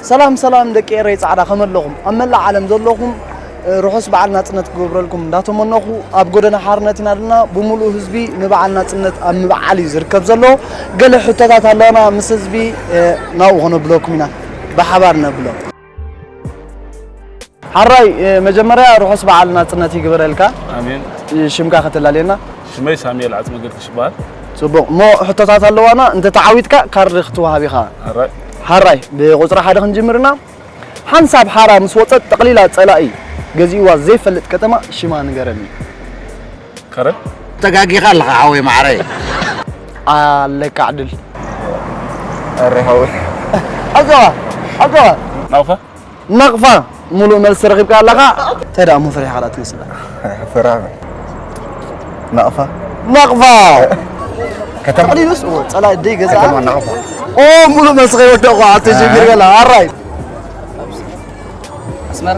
ሰላም ሰላም ደቂ ኤረይ ጻዕዳ፣ ከመይ ኣለኹም? ኣብ መላእ ዓለም ዘለኹም፣ እ፣ ርሑስ በዓል ናጽነት ክገብረልኩም እንዳተመነኹ፣ ኣብ ጎደና ሓርነት ኢና ዘለና። ብምሉእ ህዝቢ ንበዓል ናጽነት ኣብ ምብዓል እዩ ዝርከብ ዘሎ። ገለ ሕቶታት ኣለና ምስ ህዝቢ፣ እ፣ ናብኡ ከነብለኩም ኢና። ብሓባር ነብሎ። ሓራይ፣ እ፣ መጀመርያ ርሑስ በዓል ናጽነት ይግበረልካ። ኣሜን። እ፣ ሽምካ ከተላልየና? ሽመይ ሳሙኤል ዓጽመ ገርግሽ ይበሃል። ጽቡቕ። እሞ ሕቶታት ኣለዋና፣ እንተ ተዓዊትካ ካርድ ክትወሃብ ኢኻ። ሓራይ። ሓራይ፣ ብቁጽሪ ሓደ ክንጅምርና። ሓንሳብ ሓራ ምስ ወጸት ጠቕሊላ ጸላኢ ገዚእዋ ዘይፈልጥ ከተማ ሽማ ንገረኒ። ከረን? ተጋጊኻ ኣለኻ ሓወይ ማዕረይ። ኣለካ ዕድል። ኣረ ሓወይ። ኣጆኻ፣ ኣጆኻ። ናቕፋ? ናቕፋ፣ ሙሉእ መልሲ ረኺብካ ኣለኻ። እንታይ ደኣ እሞ ፈሪሕካ ደኣ ትመስል? ፈራሚ። ናቕፋ። ናቕፋ። ከተማ። ጠቕሊሉስ፣ እዎ፣ ጸላኢ ደይ ገዛ። ከተማ ናቕፋ። ኦ፣ ሙሉእ መልሲ ከይወደቕኩ፣ ኣቶ እ። ጀሚር ገላ፣ ኣራይ። ኣስመራ።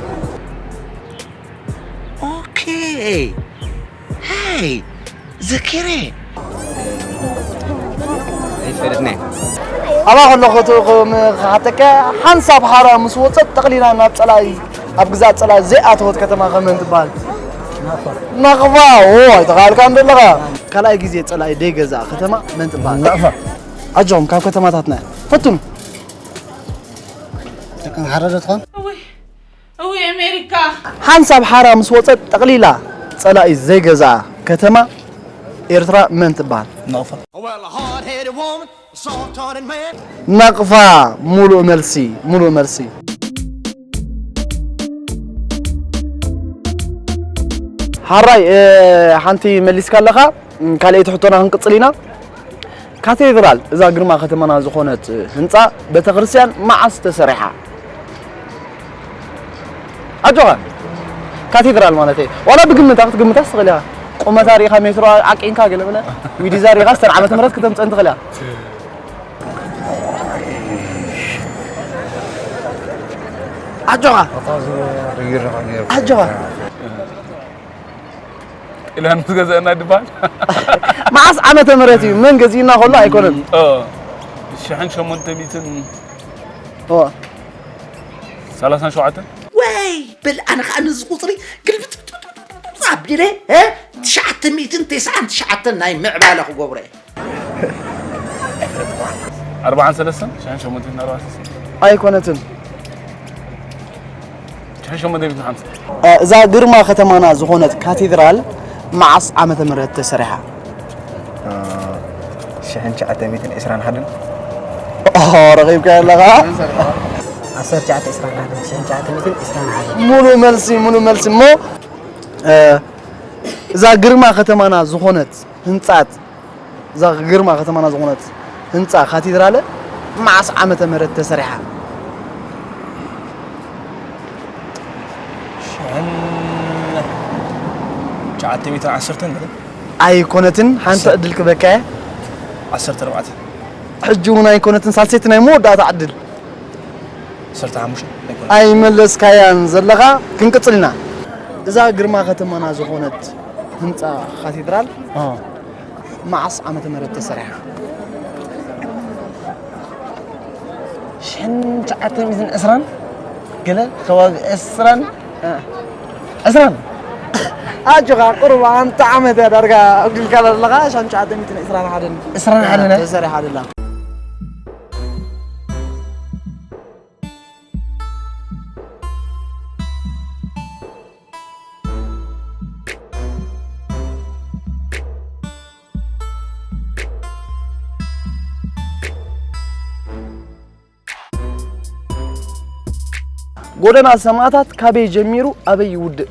ኦኬ። ሃይ፣ ዘኪረ። ኣይፈልጥን እየ። ኣብኣ ከለኹ እቲ ከም ክሓተካ፣ ሓንሳብ ሓራ ምስ ወጸት ጠቕሊላ ናብ ጸላኢ፣ ኣብ ግዛት ጸላኢ ዘይኣተወት ከተማ ከመን ትበሃል? ናቕፋ። ኦ፣ ኣይተኻልካን ዘለኻ። ካልኣይ ግዜ ጸላኢ ደይገዝኣ ከተማ መን ትበሃል? ናቕፋ። ኣጆኹም፣ ካብ ከተማታትና ፈትኑ። ደቂ ኣምሓራ ዶ ትኾን? እውይ፣ እውይ፣ ኣሜሪካ። ሓንሳብ ሓራ ምስ ወጸት ጠቕሊላ ጸላኢ ዘይገዝኣ ከተማ ኤርትራ መን ትበሃል? ናቕፋ። Well, a hard-headed woman, a soft-hearted man. ናቕፋ፣ ሙሉእ መልሲ፣ ሙሉእ መልሲ። ሓራይ፣ እ፣ ሓንቲ መሊስካ ኣለኻ። ካልኣይቲ ሕቶና ክንቅጽል ኢና። ካቴድራል፣ እዛ ግርማ ከተማና ዝኾነት ህንጻ ቤተክርስትያን መዓስ ተሰሪሓ? ኣጆኻ። ካቴድራል ማለት እየ። ዋላ ብግምታ ክትግምታ ትኽእል ኢኻ። ቁመታ ሪኢኻ ሜትሮ ዓቂንካ ገለ በለ። ዊዲዛ ሪኢኻ ስተን ዓመተ ምህረት ክተምጸን ትኽእል ኢኻ። ኣጆኻ። ኣጆኻ። ኢላን ምስ ገዛእና ድበሃል። መዓስ ዓመተ ምህረት እዩ? መን ገዚእና ከሎ ኣይኮነን። እ፣ ሽሕን ሸሞንተ ሚእትን እዋ። ሰላሳን ሸውዓተን። ወይ በል፣ ኣነ ኸዓ ነዚ ቁፅሪ ግልብጥ ኣቢለ፣ እ፣ ትሽዓተ ሚእትን ተስዓን ትሽዓተን ናይ ምዕባለ ክገብሮ እየ። ኣርባዓን ሰለስተን፣ ሽሕን ሸሞንተ ሚእትን ኣርባዓን ሰለስተን። ኣይኮነትን። ሽሕን ሸሞንተ ሚእትን ሓምሳን። እ፣ እዛ ግርማ ከተማና ዝኾነት ካቴድራል መዓስ ዓመተ ምህረት ተሰሪሓ? እ፣ ሽሕን ትሽዓተ ሚእትን ዕስራን ሓደን። ኦ፣ ረኺብካዮ ኣለኻ። ዓሰርተ ትሽዓተ ዕስራን ሓደን፣ ሽሕን ትሽዓተ ሚእትን ዕስራን ሓደን። ሙሉእ መልሲ፣ ሙሉእ መልሲ። እሞ፣ እ፣ እዛ ግርማ ከተማና ዝኾነት ህንጻት፣ እዛ ግርማ ከተማና ዝኾነት ህንጻ ካቴድራለ መዓስ ዓመተ ምህረት ተሰሪሓ? ሽሕን ትሽዓተ ሚእትን ዓሰርተን ማለት? ኣይኮነትን፣ ሓንቲ ዕድል ክበካ እየ። ዓሰርተ ኣርባዕተ። ሕጂ እውን ኣይኮነትን፣ ሳልሰይቲ ናይ መወዳእታ ዕድል። ዓሰርተ ሓሙሽተ ኣይኮነትን። ኣይመለስካያን ዘለኻ፣ ክንቅጽል ኢና። እዛ ግርማ ከተማና ዝኾነት ህንጻ ካቴድራል እ። መዓስ ዓመተ ምህረት ተሰሪሓ? ሽሕን ትሽዓተ ሚእትን ዕስራን ገለ ከባቢ ዕስራን፣ እ። ዕስራን። ኣጆኻ፣ ቁሩብ ኣንተ ዓመት እያ ዳርጋ ኣጉዲልካ ዘለኻ፣ ሽሕን ትሽዓተ ሚእትን ዕስራን ሓደን። ዕስራን ሓደን፣ እ? ተሰሪሓ ደላ። ጎደና ሰማእታት ካበይ ጀሚሩ ኣበይ ይውድእ?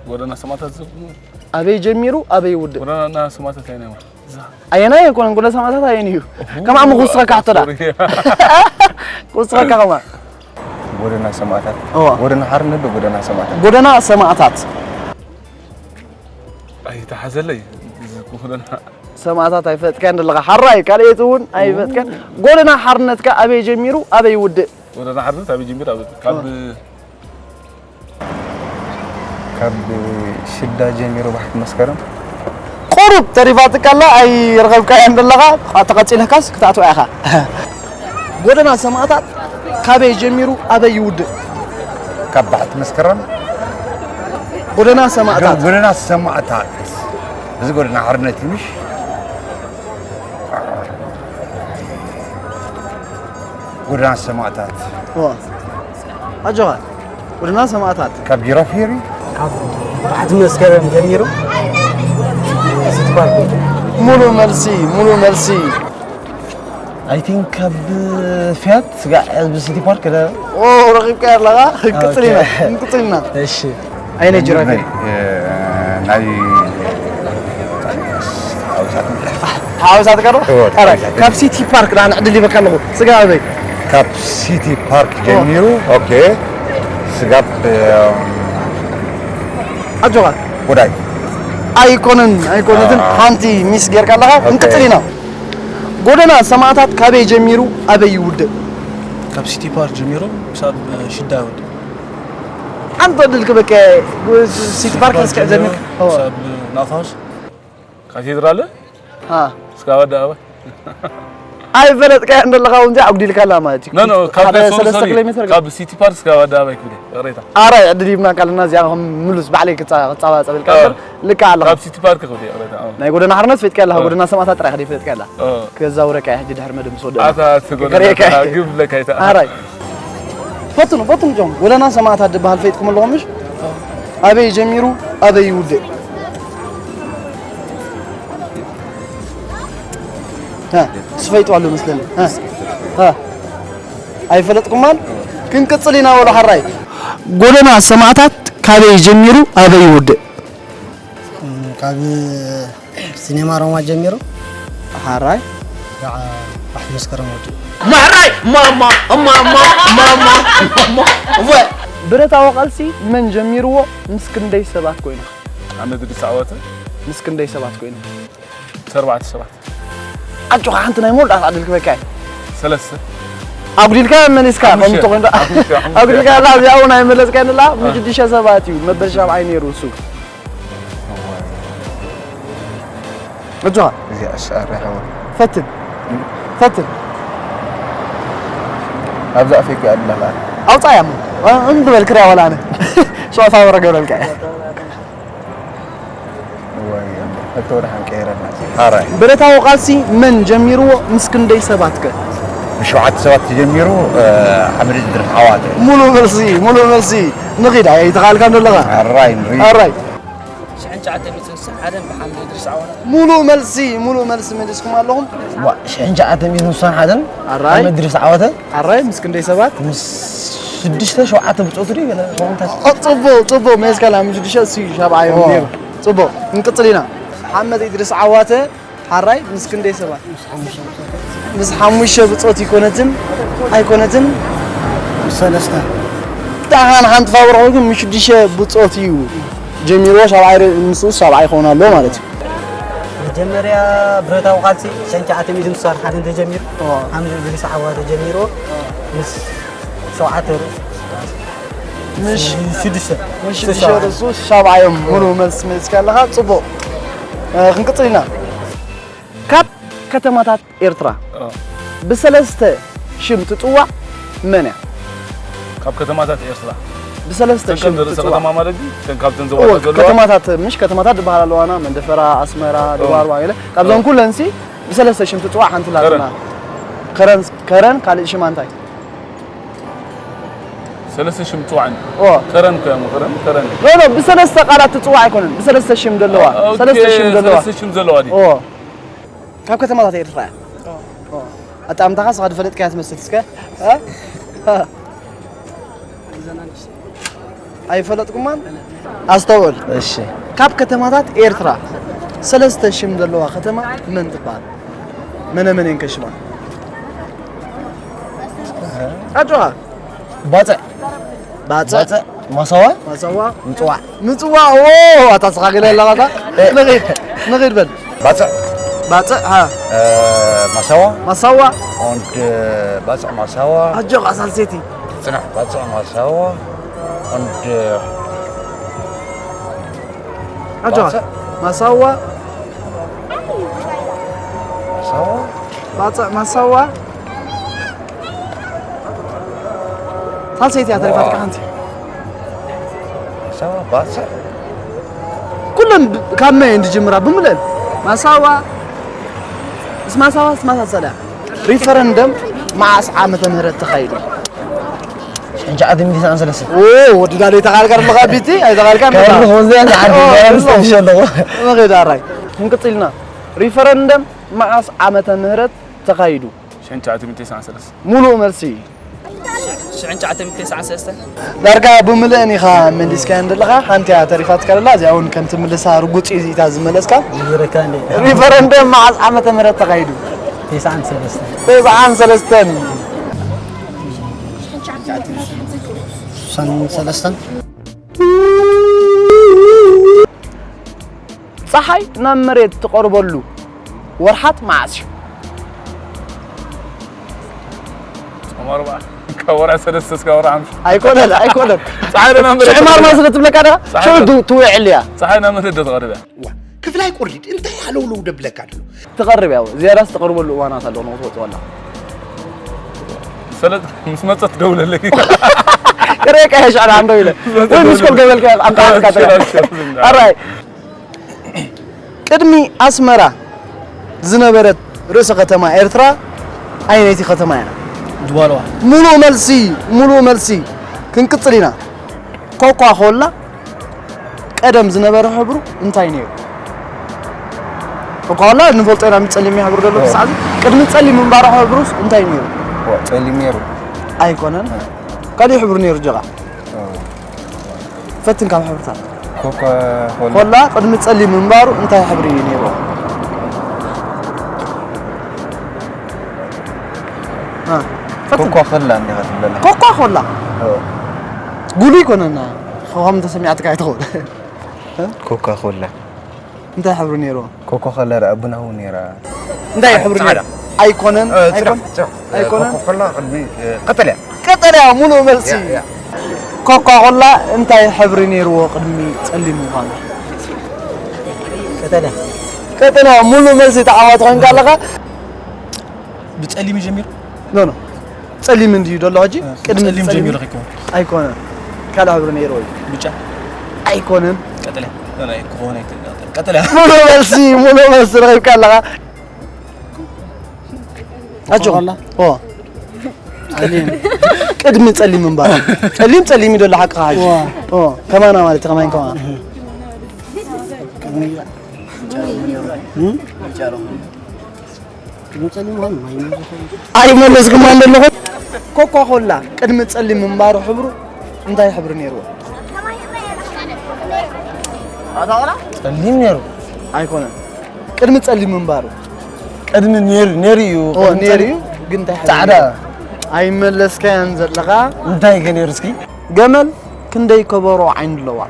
ጎደና ሰማእታት ዝብሉ ኣበይ ጀሚሩ ኣበይ ይውድእ? ጎደና ሰማእታት ኣይናይ። ኣየናይ ኣይኮነን፣ ጎደና ሰማእታት ኣየን እዩ? እሁ፣ ከምኣ ምኹስኸካ ሕቶዳ። ሶሪ። ክውስኸካ ከምኣ። ጎደና ሰማእታት። እዋ። ጎደና ሓርነት ዶ ጎደና ሰማእታት? ጎደና ሰማእታት። ኣይተሓዘለይ። እዚ ጎደና ሰማእታት ኣይፈጥካን ዘለኻ። ሓራይ፣ ካልኦት እውን ኣይፈጥካን። እሁ። ጎደና ሓርነትካ ኣበይ ጀሚሩ፣ ኣበይ ይውድእ? ጎደና ሓርነት ኣበይ ጀሚሩ፣ ኣበይ? ካብ እዋ። ካብ ሽዳ ጀሚሩ ባሕቲ መስከረም። ቁሩብ ተሪፋትካ ኣላ፣ ኣይረኸብካያን ዘለኻ። ተቐጺልካስ ክትኣትዋ ኢኻ። ጎደና ሰማእታት ካበይ ጀሚሩ ኣበይ ይውድእ? ካብ ባሕቲ መስከረም ጎደና ሰማእታት። ጎደና ሰማእታት። እዚ ጎደና ሓርነት እዩ፣ ምሽ? ጎደና ሰማእታት። ዋ። ኣጆኻ። ጎደና ሰማእታት። ካብ ጊራፊሪ ካብ ባሕቲ መስከረም ጀሚሩ ሲቲ ፓርክ። ሙሉ መልሲ፣ ሙሉ መልሲ። I think ካብ ፊያት ስጋዕ ህዝቢ ሲቲ ፓርክ ደ ኦ፣ ረኺብካ ኣለኻ። ክንቅጽል ኢና፣ ክንቅጽል ኢና። እሺ ኣይነ ጅራፊ። ናይ ሓወሳት ቀረ? እወ፣ ኣረ፣ ሓወሳት። ካብ ሲቲ ፓርክ ዳን ዕድል ይበካ ኣለኹ። ስጋ ኣበይ? ካብ ሲቲ ፓርክ ጀሚሩ። ኦኬ። ስጋብ ኣጆኻ። ጉዳይ ኣይኮነን፣ ኣይኮነትን። ሓንቲ ሚስ ጌርካ ኣለኻ። ክንቅጽል ኢና። ጎደና ሰማእታት ካበይ ጀሚሩ ኣበይ ይውድእ? ካብ ሲቲ ፓርክ ጀሚሩ ክሳብ ሽዳ ይወድ። ሓንቲ ዕድል ክበቀ ሲቲ ፓርክ እስከ ጀሚሩ። ክሳብ ናፋስ ካቴድራል ሃ እስካብ ኣደባባይ ኣይፈለጥካያ እንደለኻ እውን እዚኣ ኣጉዲልካላ ማለት እዩ። ኖ ኖ ካብ ሓደ ሶሪ ሰለስተ ሶሪ ኪሎ ሜትር ካብ ሲቲ ፓርክ እስካብ ኣደባባይ ክብደ ቅሬታ ኣራይ ዕድል ይብና ካልና እዚኣ ከም ምሉስ ባዕለይ ክጻ- ክጻባጸበልካ እ። እምበር ልካ ኣለኻ። ካብ ሲቲ ፓርክ ክብደ ቅሬታ እ። ናይ ጎደና ሓርነት ፈጥካ ኣለኻ። እ። ጎደና ሰማእታት ጥራይ ከዲ ፈጥካ ኣላ። ከዛ ውረካ ሕጂ ድሕሪ መደብ ምስ ወደና ኣታ ገሬካ። ግብለካ ይታ ኣራይ ፈትኑ ፈትኑ ጆም ጎደና ሰማእታት ዝበሃል ፈጥኩም ኣለኹም ምሽ? ኣበይ ጀሚሩ ኣበይ ይውድእ? እ፣ እሱ ፈይጡ ኣሎ መስለኒ። እ፣ እ። ኣይፈለጥኩማን? ክንቅጽል ኢና ወላ ሓራይ። ጎደና ሰማእታት ካበይ ጀሚሩ ኣበይ ይውድእ? ካብ ሲኔማ ሮማ ጀሚሩ ሓራይ ከዓ ባሕቲ መስከረም ወዲኡ። ማሕራይ ማማ ማማ ማማ ማማ ወ ብረታዊ ቃልሲ መን ጀሚርዎ? ምስ ክንደይ ሰባት ኮይንኻ? ዓመት ድሳዕወተ ምስ ክንደይ ሰባት ኮይንኻ? ተርባዕተ ሰባት ኣጆኻ ሓንቲ ናይ መወዳእታ ዕድል ክበካ እየ። ሰለስተ ኣጉዲልካ መሊስካ ሓሙሽተ። ከምቲ ኮይንካ ሓሙሽተ፣ ሓሙሽተ። ኣጉዲልካ ላ እዚኣ እውን ኣይመለስካን ላ ምሽ ሽዱሽተ ሰባት እዩ መበል ሻብዓይ ነይሩ እሱ። ኣጆኻ እዚኣ እሻረ ሓወ ፈትን ፈትን ኣብዛ ኣፌክ ኣለላ ኣውፃያ እሞ እንድበል ክሪያ ወላ ኣነ ሸዋታ ወረ ገብረልካ እየ። ወይ ሕቶ ወደ ሓንቀይረና ሓራይ ብረታዊ ቃልሲ መን ጀሚርዎ? ምስ ክንደይ ሰባት ከ? ብሸውዓተ ሰባት ተጀሚሩ። ሓመድ ድርፍ ዓዋተ ሙሉ መልሲ ሙሉ መልሲ። ንኺድ ኣይተኻልካ ኣለኻ። ሓራይ ንርኢ ኣራይ ሽሕን ትሽዓተ ሚእትን ስሳን ሓደን ብሓምድ እድሪስ ዓዋተ። ሙሉ መልሲ ሙሉ መልሲ መሊስኩም ኣለኹም። ሽሕን ትሽዓተ ሚእትን ስሳን ሓደን ኣራይ መድሪስ ዓወተ ኣራይ ምስ ክንደይ ሰባት? ምስ ሽዱሽተ ሸውዓተ ብፆቱ ድዩ ገለ ከምኡታት ኦ፣ ጽቡቕ ጽቡቕ መሊስካ ላ ምስ ሽዱሽተ እሱ ሻብዓዮም ነይሩ። ጽቡቕ ክንቅጽል ኢና። ሓመድ እድሪስ ዓዋተ ሓራይ ምስ ክንደይ ሰባት? ምስ ሓሙሽተ ብጾት ይኮነትን ኣይኮነትን ሰለስተ ዳኻን ሓንቲ ፋብሪካ ግን ምስ ሽዱሽተ ብጾት እዩ ጀሚርዎ። ሻብዓይ ር- ምስኡ ሻብዓይ ይኸውን ኣሎ ማለት እዩ። መጀመርያ ብረታዊ ቃልሲ ሸንቻ ኣተሚዙ ምስ ሓደን ተጀሚሩ ሓምድ እድሪስ ዓዋ ተጀሚሩ ምስ ሸውዓተ ር- ምሽ ሽዱሽተ ምሽ ሽዱሽተ ርእሱ ሻብዓዮም ሙሉ መልስ መሊስካ ኣለኻ። ጽቡቕ እ፣ ክንቅጽል ኢና። ካብ ከተማታት ኤርትራ ብሰለስተ ሽም ትጽዋዕ መን እያ? ካብ ከተማታት ኤርትራ ብሰለስተ ሽም ከም ርእሰ ትጽዋዕ ከተማ ማለት እዩ። ከም ካብተን እዎ፣ ዞባታት ዘለዋ ከተማታት ምሽ ከተማታት ዝበሃላ ኣለዋና መንደፈራ ኣስመራ ድባርባ ገለ ካብዞም ኩለን ሲ ብሰለስተ ሽም ትጽዋዕ ሓንቲ ላትና ከረን ከረን ካልእ ሽማ እንታይ ሰለስተ ሽም ትጽዋዕን ኦ ከረን እኮ እያ ከረን ከረን ኖ ኖ ብሰለስተ ቃላት ትጽዋዕ ኣይኮነን ብሰለስተ ሽም ዘለዋ ኦኬ፣ ሰለስተ ሽም ዘለዋ ሰለስተ ሽም ዘለዋ ድዩ? ኦ ካብ ከተማታት ኤርትራ እያ ኦ ኣጣምታኻ ስኻ ዝፈለጥካያ ትመስል እስከ እ? እ? ኣይፈለጥኩማን ኣስተውዕል እሺ ካብ ከተማታት ኤርትራ ሰለስተ ሽም ዘለዋ ከተማ መን ትበሃል መነ መን እየን ከሽማ ኣጆኻ ባፅዕ ባፅዕ ማሳዋ ማሳዋ ምፅዋዕ ምፅዋዕ ኦ ኣታ ስኻ ገለ ኣለኻታ ንኺድ ንኺድ በል ባፅዕ ባፅዕ ሃ ማሳዋ ማሳዋ und ባፅዕ ማሳዋ ኣጆኻ ሳልሴቲ ፅናሕ ባፅዕ ማሳዋ und ኣጆኻ ማሳዋ ማሳዋ ባፅዕ ማሳዋ ሳልሰይቲ እያ ተሪፋትካ ሓንቲ። ኩለን ብ-፣ ካብ መ እንድጅምራ ብምለን ማሳዋ፣ ምስ ማሳዋ፣ ምስ ማሳሰላ። ሪፈረንደም መዓስ ዓመተ ምህረት ተኻይዱ? ሽሕን ትሽዓተ ሚእትን ሰለስተ። ኦ፣ ወዲ ዳሌ ተቓልካ ኣለኻ ቢቲ? ኣይተቓልካን ኣለኻ? ከርሆ ዘያ ተዓዲ፣ ኦ፣ ገርስ ኦ። ተብሽ ኣለኹ። መኸዳ ኣራይ። ክንቅጽል ኢና። ሪፈረንደም መዓስ ዓመተ ምህረት ተኻይዱ? ሽሕን ትሽዓተ ሚእትን ሰለስተ። ሙሉእ መልሲ። ሽሕን ትሽዓተ ሚእትን ሰለስተ። ዳርጋ ብምልእን ኢኻ መሊስካዮ ዘለኻ፣ ሓንቲ እያ ተሪፋትካ ዘላ፣ እዚኣ እውን ከም ትምልሳ ርጉጽ እዩ እዚታ ዝመለስካ። ይረካ እንዴ? ሪፈረንደም መዓዝ ዓመተ ምህረት ተኻይዱ? ተስዓን ሰለስተን። ተስዓን ሰለስተን። ሽሕን ሰለስተን። ጸሓይ ናብ መሬት ትቐርበሉ ወርሓት መዓስ እዩ? ጾም ኣርብዓ። ካብ ወርሒ ሰለስተ እስካብ ወርሒ ሓሙሽተ። ኣይኮነን፣ ኣይኮነን። ጸሓይ ናብ መሬት ሽሕ ማርማ ትቐርብ። ስለ ትብለካ ደኣ፣ ጸሓይ ሽዑ ናብ ዱ-፣ ትውዕል እያ። ጸሓይ ናብ መሬት ዶ ትቐርብ እያ? ዋ፣ ክፍላይ ቁርዲድ እንታይ ሃለውለው ደብለካ ኣሎ? ትቐርብ ያው፣ ዝያዳስ ትቐርበሉ እዋናት ኣሎ፣ ንኽትወጽእ ከላ። ሰለጥ ምስ መጸት ደውለለይ። ክርእየካ እየ ሽዕላ፣ ኣንዶ ኢለ። ምስ መጸት ወይ ምስ ኮል ደውለለይ። ገበልካ፣ ኣምጣ፣ ኣምጣ፣ ኣምጣ። ኣምጣ። ኣራይ። ቅድሚ ኣስመራ ዝነበረት ርእሰ ከተማ ኤርትራ ኣየነይቲ ከተማ እያ? ድዋልዋ። ሙሉእ መልሲ፣ ሙሉእ መልሲ። ክንቅጽል ኢና። ኮካ ኮላ ቀደም ዝነበረ ሕብሩ እንታይ ነይሩ? ኮካ ኮላ ንፈልጦ ኢና፣ ምስ ጸሊም ይሕብሩ ዘሎ ኦ። ክሳዕ ሕዚ። ቅድሚ ጸሊም ምንባሩ ሕብሩስ እንታይ ነይሩ? ኦ፣ ጸሊም ነይሩ። ኣይኮነን። እ። ካሊእ ሕብሩ ነይሩ ጀጋ። ኦ። ፈትን ካብ ሕብርታት። ኮካ ኮላ። ኮላ ቅድሚ ጸሊም ምንባሩ እንታይ ሕብሪ እዩ ነይሩ? እ፣ ፈትን። ኮካ ኮላ እንዲኻ ትብለና። ኮካ ኮላ። ኦ። ጉሉ ይኮነና። ከም ተሰሚዓትካ ኣይትኸውን። ኮካ ኮላ። እንታይ ሕብሪ ነይሩ? ኮካ ኮላ ደኣ ቡናዊ ነይራ። እንታይ ሕብሪ ጻዕዳ። ነይሩ? ኣይኮነን፣ እ፣ ጽዳሕ፣ ኣይኮን-፣ ጽዳሕ። እ፣ ኣይኮነን። ኮካ ኮላ ቅድሚ፣ እ፣ ቀጠልያ። ቀጠልያ፣ ሙሉእ መልሲ። ያ፣ ያ። ኮካ ኮላ እንታይ ሕብሪ ነይርዎ ቅድሚ ጸሊም ምዃኑ? ቀጠልያ። ቀጠልያ፣ ሙሉእ መልሲ ተዓዋቲ ኮይንካ ኣለኻ። ብጸሊም እዩ ጀሚሩ? ኖ፣ ኖ። ጸሊም እንድዩ ዘሎ ሕጂ? እ፣ ቅድሚ ጸሊም ጸሊም ጀሚሩ ከይኮነ? ኣይኮነን። ካልእ ሕብሪ ነይርዎ እዩ። ብጫ? ኣይኮነን። ቀጠልያ? ኖ፣ ኖ፣ ኣይኮነ፣ ኣይኮነ። ቀጠልያ? ሙሉእ መልሲ፣ ሙሉእ መልሲ ረኺብካ ኣለኻ። ኣጆኹም። ኮላ? ኦ። ጸሊም። ቅድሚ ጸሊም ምንባር። ጸሊም፣ ጸሊም እዩ ዘሎ ሓቅኻ ሕጂ። ዋ። ኦ፣ ከማና ማለት ከማን ከማን። እም? ቅድሚ ጸሊም ምዃኑ ማይ እዩ ዝኸውን። ኣይመለስኩም ኣለኹም። ኮካ ኮላ ቅድሚ ጸሊም ምንባሩ ሕብሩ እንታይ ሕብሪ ነይርዎ? ጸሊም ነይሩ። ኣይኮነን። ቅድሚ ጸሊም ምንባሩ። ቅድሚ ነይሩ፣ ነይሩ እዩ። ኦ፣ ቅድሚ ነይሩ ጸሊም እዩ፣ ግን እንታይ ሕብሪ ጻዕዳ። ነይሩ? ኣይመለስካያን ዘለኻ። እንታይ ከ ነይሩ እስኪ? ገመል ክንደይ ከበሮ ዓይኒ ኣለዋ?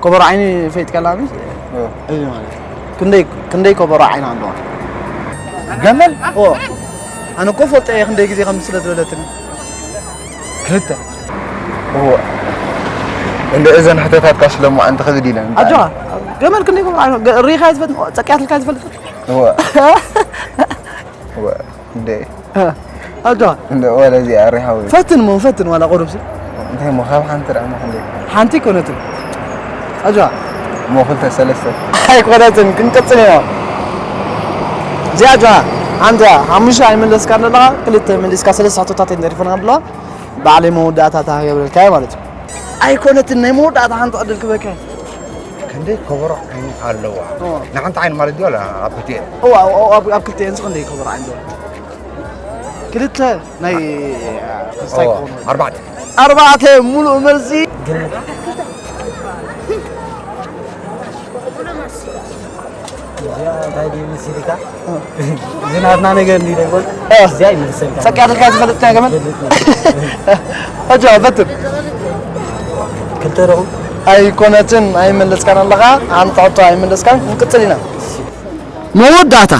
ከበሮ ዓይኒ ፈይጥካ ኣላ ምስ? ኦ። እዚ ማለት። ክንደይ፣ ክንደይ ከበሮ ዓይኒ ኣለዋ? ገመል? ኦ። ኣነ እኮ ፈልጦ እየ ክንደይ ግዜ ከም ስለ ዝበለትኒ። ክልተ። እወ። እንደ እዘን ሕቶታትካ ስለሞ ኣንተ ከግድ ኢለን። ኣጆኻ፣ ገመል ክንደይ ከበሮ ዓይኒ፣ ገ-፣ ሪኢኻ ዝፈት-፣ ጸቂያትልካ ዝፈልጥ? እወ። እወ። እንደ ኣጆኻ። እንደ ወለ እዚኣ ሪሃዊ። ፈትን እሞ፣ ፈትን ዋላ ቁሩብሲ። እንታይ እሞ ካብ ሓንቲ ደኣ እሞ ክንደይ? ሓንቲ ኣይኮነትን። ኣጆኻ። እሞ ክልተ ሰለስተ። ኣይኮነትን፣ ክንቅጽል ኢና። እዚኣ ኣጆኻ። ሓንቲ እያ። ሓሙሽተ ኣይመለስካን ኣለኻ፣ ክልተ መሊስካ፣ ሰለስተ ሕቶታት እየን ተሪፈንካ ኣለዋ። ባዕለይ መወዳእታ እታ ክገብረልካ እየ ማለት እዩ። ኣይኮነትን፣ ናይ መወዳእታ ሓንቲ ዕድል ክበካ እየ። ክንደይ ከበሮ ዓይኒ ኣለዋ? እዋ። ንሓንቲ ዓይኒ ማለት ድዩ? ኣላ ኣብ ክልቲኤን? እዋ፣ እዋ፣ እዋ፣ ኣብ፣ ኣብ ክልቲኤን ክንደይ ከበሮ ዓይኒ ኣለዋ? ክልተ ናይ፣ ክስታይ እዋ፣ ክኾኑ። ኣርባዕተ። ኣርባዕተ ሙሉእ መልሲ። ግን እዚኣ እንታይ ድዩ መሲልካ? ዝናትና ነገር እንዲ ደጎል እ። እዚኣ ይመልሰልካ። ጸቂያትልካ ዝፈልጥ ናይ ገመል? ይፈልጥ ነው። ኣጆ፣ በትር። ክልተ ደቑ? ኣይኮነትን፣ ኣይመለስካን ኣለኻ። ሓንቲ ሕቶ ኣይመለስካን፣ ክንቅጽል ኢና። መወዳእታ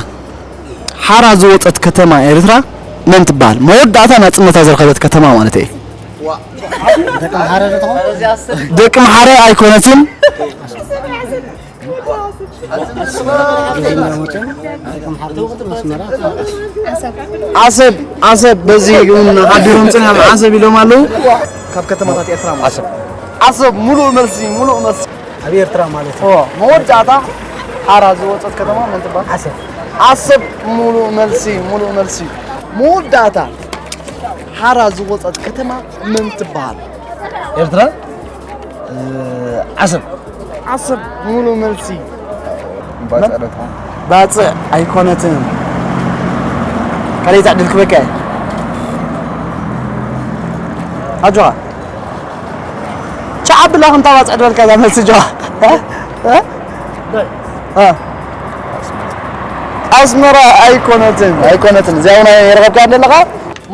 ሓራ ዝወጸት ከተማ ኤርትራ መን ትበሃል? መወዳእታ ናጽነታ ዝረኸበት ከተማ ማለት እየ። ደቂ መሓረ ዶ ትኾን? ደቂ መሓረ ኣይኮነትን። ዓሰብ ዓሰብ በዚ እውን ሓቢሮም ፅንያም ዓሰብ ኢሎም ኣለዉ። ካብ ከተማታት ኤርትራ ማለት ዓሰብ ዓሰብ ሙሉእ መልሲ ሙሉእ መልሲ። ኣብ ኤርትራ ማለት እዩ። መወዳእታ ሓራ ዝወፀት ከተማ መን ትበሃል? ዓሰብ። ዓሰብ ሙሉእ መልሲ ሙሉእ መልሲ። መወዳእታ ሓራ ዝወፀት ከተማ መን ትበሃል? ኤርትራ ዓሰብ። ዓሰብ ሙሉእ መልሲ። ባጽዕ ኣይኮነትን። ካልኣይቲ ዕድል ክበካ እየ። ኣጆኻ። ቻ ኣብላ ክንታ ባጽዕ ድበልካ እዛ መልሲ ጆኻ። ኣስመራ ኣይኮነትን ኣይኮነትን። እዚኣ እውን የረኸብካ ኣለኻ።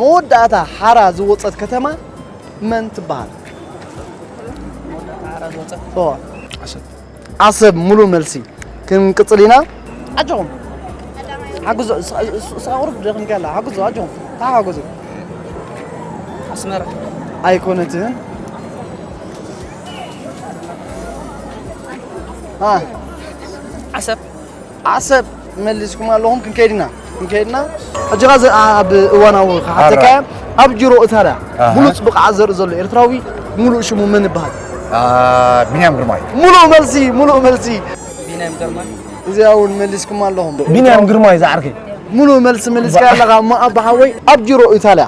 መወዳእታ ሓራ ዝወፀት ከተማ መን ትበሃል? ዓሰብ። ዓሰብ ሙሉ መልሲ። ክንቅፅል ኢና። ኣጆኹም ሓግዞ። ስቓ ቁሩብ ደኺምካ ኣላ። ሓግዞ ኣጆኹም። ተሓጋገዙ። ኣስመራ። ኣይኮነትን። ዓሰብ። ዓሰብ መሊስኩም ኣለኹም። ክንከይድ ኢና። ክንከይድ ኢና። ሕጂ ኸኣ ኣብ እዋናዊ ክሓተካ እያ። ኣብ ጅሮ ኢታልያ ብሉጽ ብቕዓት ዘርኢ ዘሎ ኤርትራዊ ሙሉእ ሽሙ መን ይበሃል? ቢንያም ግርማይ። ሙሉእ መልሲ ሙሉእ መልሲ። ቢንያም ግርማይ። እዚኣ እውን መሊስኩም ኣለኹም። ቢንያም ግርማይ ዝዓርከይ። ሙሉእ መልሲ መሊስካ ኣለኻ እሞ ኣባ ሓወይ ኣብ ጅሮ ኢታልያ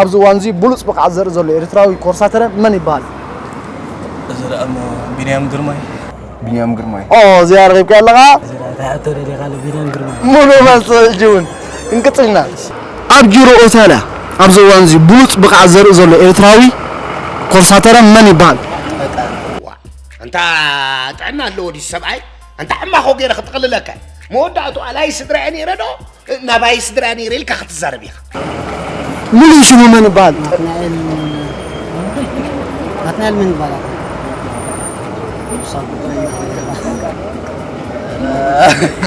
ኣብዚ እዋን እዚ ብሉጽ ብቕዓት ዘርኢ ዘሎ ኤርትራዊ ኮርሳተረ መን ይበሃል? እዚ ደኣ እሞ ቢንያም ግርማይ። ቢንያም ግርማይ። ኦ እዚኣ ረኺብካ ኣለኻ። እዚ ደኣ እንታይ ሕቶ ደሊኻ ኣሎ ቢንያም ግርማይ። ሙሉእ መልሲ ሕጂ እውን ክንቅጽል ኢና። ኣብ ጅሮ ኦታልያ ኣብዚ እዋን እዚ ብሉጽ ብቕዓት ዘርኢ ዘሎ ኤርትራዊ ኮርሳተረ መን ይበሃል? እንታ ጥዕና ኣለዎ ድዩ ሰብኣይ? እንታ ሕማኾ ገይረ ክጥቕልለካ። መወዳእቱ ኣላይ ስድራ እየ ነይረ ዶ? ናባይ ስድራ ነይረ ኢልካ ክትዛረብ ኢኻ። ሙሉእ ሽሙ መን ይበሃል? ናትናኤል ናትናኤል መን ይበሃል? ሳጉ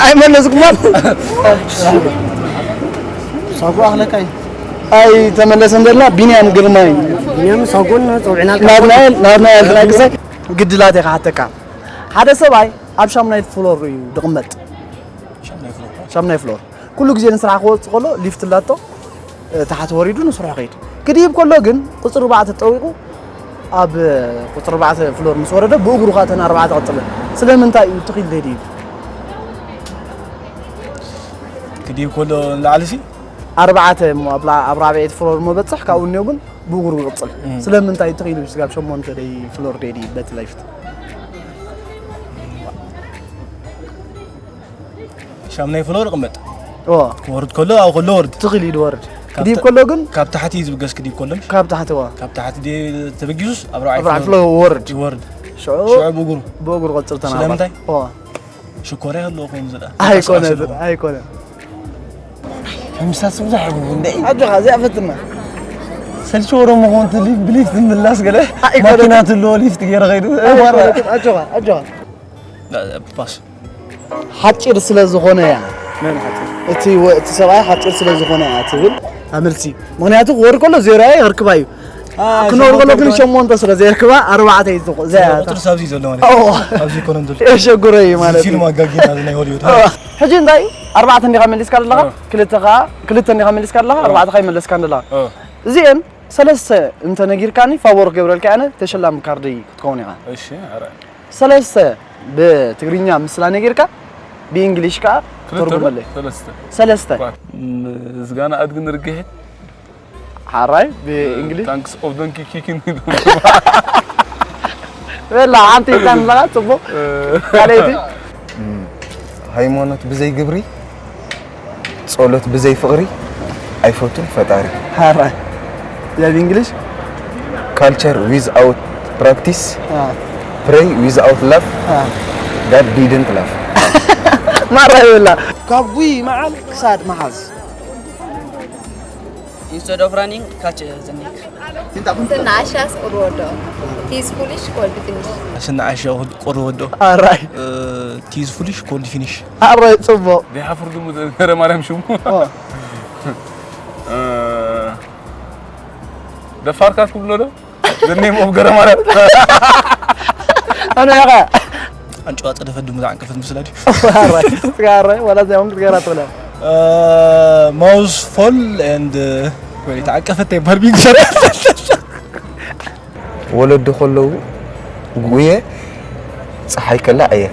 ኣይመለስኩማን። ሳጉ ኣኽለካይ። ኣይተመለሰን ዘለና ቢንያም ግርማይ። ቢንያም ሳጉን ጸውዕናልካ። ናትናኤል ናትናኤል ትናግሰ ግድላት ኢኻ ሓተካ። ሓደ ሰብኣይ ኣብ ሻምናይት ፍሎር እዩ ዝቕመጥ። ሻምናይ ፍሎር። ኩሉ ግዜ ንስራሕ ክወጽእ ከሎ ሊፍት ኣላቶ፣ እ፣ ታሕቲ ወሪዱ ንስርሑ ከይድ። ክድይብ ከሎ ግን ቁጽሪ ኣርባዕተ ተጠዊቑ ኣብ ቁጽሪ ኣርባዕተ ፍሎር ምስ ወረደ ብእግሩ ከኣ እተን ኣርባዕተ ቀጽለ። ስለምንታይ እዩ ትኺል ዘይድይብ? ክድይብ ከሎ ንላዕሊ ሲ? ኣርባዕተ እሞ ኣብ ላ-፣ ኣብ ራብዐይቲ ፍሎር እሞ በጽሕ፣ ካብኡ እኒኦ ግን ብእግሩ ይቕጽል። እም። ስለምንታይ ትኺሉ ስጋብ ሸሞንተ ደይ ፍሎር ደይ ድዩ በቲ ላይፍት? ሻምናይ ፍሎር ይቕመጥ። እዋ። ክወርድ ከሎ፣ ኣብኡ ከሎ ወርድ። ትኺሉ እዩ ዝወርድ። ካብ ክድይብ ታ-፣ ከሎ ግን ካብ ታሕቲ እዩ ዝብገስ ክድይብ ከሎ፣ ምሽ? ካብ ታሕቲ፣ እዋ። ካብ ታሕቲ ድዩ ተበጊሱስ ኣብ ራብዓይ ኣብ ራብዓይ ፍሎር ፍሎር ወርድ። ይወርድ። ሽዑ ሽዑ ብእግሩ። ብእግሩ ይቕጽል ተናባል። ስለምንታይ? እዋ። ሽኮር ይህልዎ ኮይኑ ዝላ። ኣይኮነ፣ ኣይኮነ። ምሳስ ብዙሕ ይብሉ እንደ ኣጆኻ፣ እዚኣ ፈትና። ሰልችዎ ዶ ምኾን እቲ ሊፍ-፣ ብሊፍት ምላስ ገለ ኣይኮነ። ማኪና ትልዎ ሊፍት ገይረ ኸይዱ። ኣይኮነ፣ ኣጆኻ፣ ኣጆኻ። ፓስ። ሓጺር ስለ ዝኾነ እያ። መን ሓጺር? እቲ ወ-፣ እቲ ሰብኣይ ሓጺር ስለ ዝኾነ እያ ትብል። ኣመልሲ። ምኽንያቱ ክወርድ ከሎ ዜሮ እያ፣ ይርክባ እዩ። አ፣ ክነብር ከሎ ሸሞንተ ግን ሸሞንተ ስለ ዘየርክባ ኣርባዕተ እዩ ዝኾ-፣ ዘያ-፣ ቁጽሪ ሳብዚ ዘሎ ማለት እዩ። እዎ። ኣብዚ ኮነ እንድል። የሸጉረ እዩ ማለት ፊልም እዩ። ኣጋጊና ናይ ሆሊውድ። እዎ። ሕጂ እንታይ ኣርባዕተ እንዲኻ መሊስካ ዘለኻ? እዎ። ክልተ ኸኣ፣ ክልተ እንዲኻ መሊስካ ዘለኻ፣ እዎ። ኣርባዕተ ኸኣ ይመለስካ ዘለኻ። እዎ። እዚኤን ሰለስተ እንተ ነጊርካኒ ፋቮር ክገብረልካ ኣነ ተሸላሚ ካርደይ ክትከውን ኢኻ። እሺ፣ ኣረ። ሰለስተ ብትግርኛ ምስላ ነጊርካ ብእንግሊሽ ከኣ ክልተ ዶ? ተርጉመለይ። ሰለስተ። ሰለስተ። ም-፣ ዝጋና ኣድግን ርግሒት። ሓራይ ብእንግሊሽ? ታንክስ ኦፍ ደንኪ ኪኪን። በላ፣ ሓንቲ ኢልካ ንለኻ፣ ጽቡቕ። እ። ካልኣይቲ? ሃይማኖት ብዘይ ግብሪ፣ ጸሎት ብዘይ ፍቕሪ ኣይፈቱን ፈጣሪ። ሓራይ። ያ ብእንግሊሽ? Culture without practice፣ አ። Pray without love፣ አ። God didn't love። ማራ ይብላ። ካብ ጉይ መዓል ክሳድ መሓዝ። Instead of running, catch the snake። ስንዓሻስ ቁሪ ወዶ። Tis foolish, cold finish። ስንዓሻ ቁሪ ወዶ። ኣራይ። እ፣ tis foolish, cold finish። ኣራይ ጽቡቕ። ዘይሓፍር ድሙ ዘ-፣ ገረ ማርያም ሽሙ። ኦ። እ፣ ደፋርካ ትብሎ ዶ? The name of ገረ ማርያም። ኣነ ያኻ። ኣንጭዋ ጸደፈ ድሙ ዝዓንቀፈት ምስላ ድዩ? ኣራይ ኣራይ ዋላ እዚኣ እውን ክትገራ ትብላ። ማውዝ ፎል ኤንድ ወይ ተዓቀፈት ይባል ቢግ ሰር ወለዲ ከለዉ ጉየ፣ ፀሓይ ከላ ዕየ።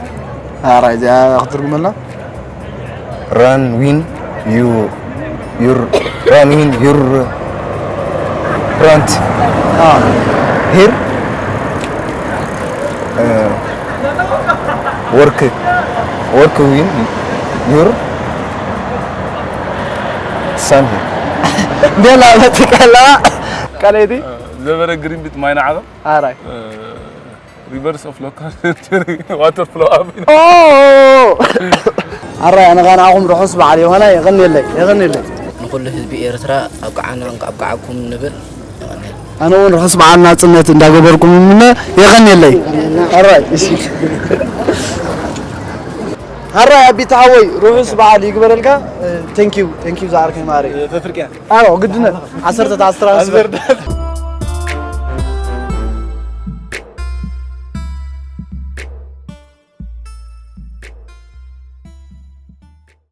ኣራይ እዚኣ ክትትርጉመልና። Run, win, you, your, run, win, your, rant, here, work, work, win, your, sun, here. ቤላ መፅእ ከለዋ ቀለይቲ ዘበረ ግሪንቢት ማይና ዓለም ኣራይ reverse of local water flow up ኣራይ ኣነ ኸ ንዓኹም ርሑስ በዓል ዮሃና የቐንየለይ የቐንየለይ። ንኹሉ ህዝቢ ኤርትራ ኣብቅዓና ኣብቅዓኩም ንብል። ኣነ እውን ርሑስ በዓል ናፅነት እንዳገበርኩም ምነ የቐንየለይ። ኣራይ እሺ ኣራይ ኣቢት ሓወይ ርሑስ በዓል ይግበረልካ። Thank you thank you ዝዓርከይ ማሪ። ፍርቅያ ኣዎ ግድነ ዓሰርተ ተዓስራ